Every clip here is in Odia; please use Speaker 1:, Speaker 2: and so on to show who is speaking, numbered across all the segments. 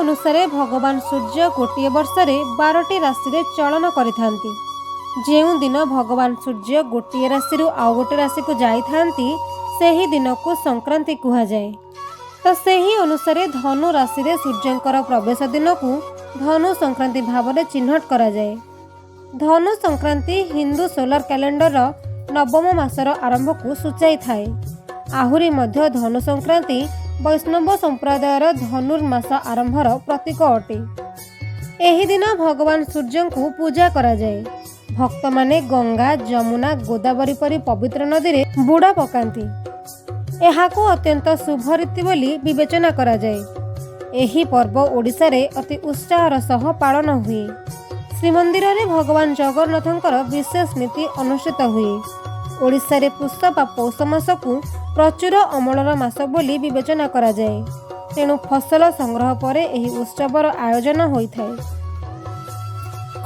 Speaker 1: ଅନୁସାରେ ଭଗବାନ ସୂର୍ଯ୍ୟ ଗୋଟିଏ ବର୍ଷରେ 12ଟି ରାଶିରେ ଚଳନ କରିଥାନ୍ତି। ଯେଉଁଦିନ ଭଗବାନ ସୂର୍ଯ୍ୟ ଗୋଟିଏ ରାଶିରୁ ଆଉ ଗୋଟିଏ ରାଶିକୁ ଯାଇଥାନ୍ତି, ସେହି ଦିନକୁ ସଂକ୍ରାନ୍ତି କୁହାଯାଏ। ତ ସେହି ଅନୁସାରେ ଧନୁ ରାଶିରେ ସୂର୍ଯ୍ୟଙ୍କର ପ୍ରବେଶ ଦିନକୁ ଧନୁ ସଂକ୍ରାନ୍ତି ଭାବରେ ଚିହ୍ନଟ କରାଯାଏ। ଧନୁ ସଂକ୍ରାନ୍ତି ହିନ୍ଦୁ ସୋଲାର କ୍ୟାଲେଣ୍ଡରର ନବମ ମାସର ଆରମ୍ଭକୁ ସୂଚାଇଥାଏ। ଆହୁରି ମଧ୍ୟ ଧନୁ ସଂକ୍ରାନ୍ତି ବୈଷ୍ଣବ ସମ୍ପ୍ରଦାୟର ଧନୁର୍ମାସ ଆରମ୍ଭର ପ୍ରତୀକ ଅଟେ। ଏହି ଦିନ ଭଗବାନ ସୂର୍ଯ୍ୟଙ୍କୁ ପୂଜା କରାଯାଏ। ଭକ୍ତମାନେ ଗଙ୍ଗା, ଯମୁନା, ଗୋଦାବରୀ ପରି ପବିତ୍ର ନଦୀରେ ବୁଡ଼ ପକାନ୍ତି। ଏହାକୁ ଅତ୍ୟନ୍ତ ଶୁଭ ରୀତି ବୋଲି ବିବେଚନା କରାଯାଏ। ଏହି ପର୍ବ ଓଡ଼ିଶାରେ ଅତି ଉତ୍ସାହର ସହ ପାଳନ ହୁଏ। ଶ୍ରୀମନ୍ଦିରରେ ଭଗବାନ ଜଗନ୍ନାଥଙ୍କର ବିଶେଷ ନୀତି ଅନୁଷ୍ଠିତ ହୁଏ। ଓଡ଼ିଶାରେ ପୁଷ ବା ପୌଷ ମାସକୁ ପ୍ରଚୁର ଅମଳର ମାସ ବୋଲି ବିବେଚନା କରାଯାଏ। ତେଣୁ ଫସଲ ସଂଗ୍ରହ ପରେ ଏହି ଉତ୍ସବର ଆୟୋଜନ ହୋଇଥାଏ।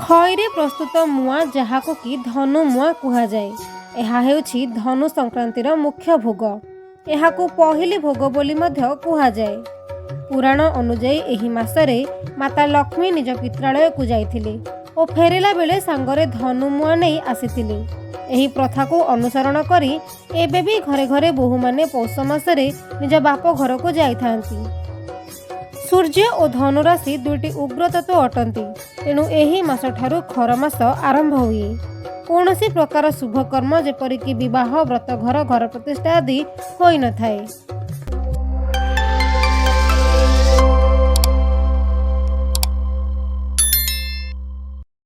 Speaker 1: ଖଇରେ ପ୍ରସ୍ତୁତ ମୁଆଁ, ଯାହାକୁ କି ଧନୁ ମୁଆଁ କୁହାଯାଏ, ଏହା ହେଉଛି ଧନୁ ସଂକ୍ରାନ୍ତିର ମୁଖ୍ୟ ଭୋଗ। ଏହାକୁ ପହିଲି ଭୋଗ ବୋଲି ମଧ୍ୟ କୁହାଯାଏ। ପୁରାଣ ଅନୁଯାୟୀ, ଏହି ମାସରେ ମାତା ଲକ୍ଷ୍ମୀ ନିଜ ପିତ୍ରାଳୟକୁ ଯାଇଥିଲେ ଓ ଫେରିଲା ବେଳେ ସାଙ୍ଗରେ ଧନୁ ମୁଆଁ ନେଇ ଆସିଥିଲେ। ଏହି ପ୍ରଥାକୁ ଅନୁସରଣ କରି ଏବେ ବି ଘରେ ଘରେ ବୋହୂମାନେ ପୌଷ ମାସରେ ନିଜ ବାପ ଘରକୁ ଯାଇଥାନ୍ତି। ସୂର୍ଯ୍ୟ ଓ ଧନୁ ରାଶି ଦୁଇଟି ଉଗ୍ର ତତ୍ତ୍ୱ ଅଟନ୍ତି। ତେଣୁ ଏହି ମାସଠାରୁ ଖର ମାସ ଆରମ୍ଭ ହୁଏ। କୌଣସି ପ୍ରକାର ଶୁଭ କର୍ମ, ଯେପରିକି ବିବାହ, ବ୍ରତଘର, ଘର ପ୍ରତିଷ୍ଠା ଆଦି ହୋଇନଥାଏ।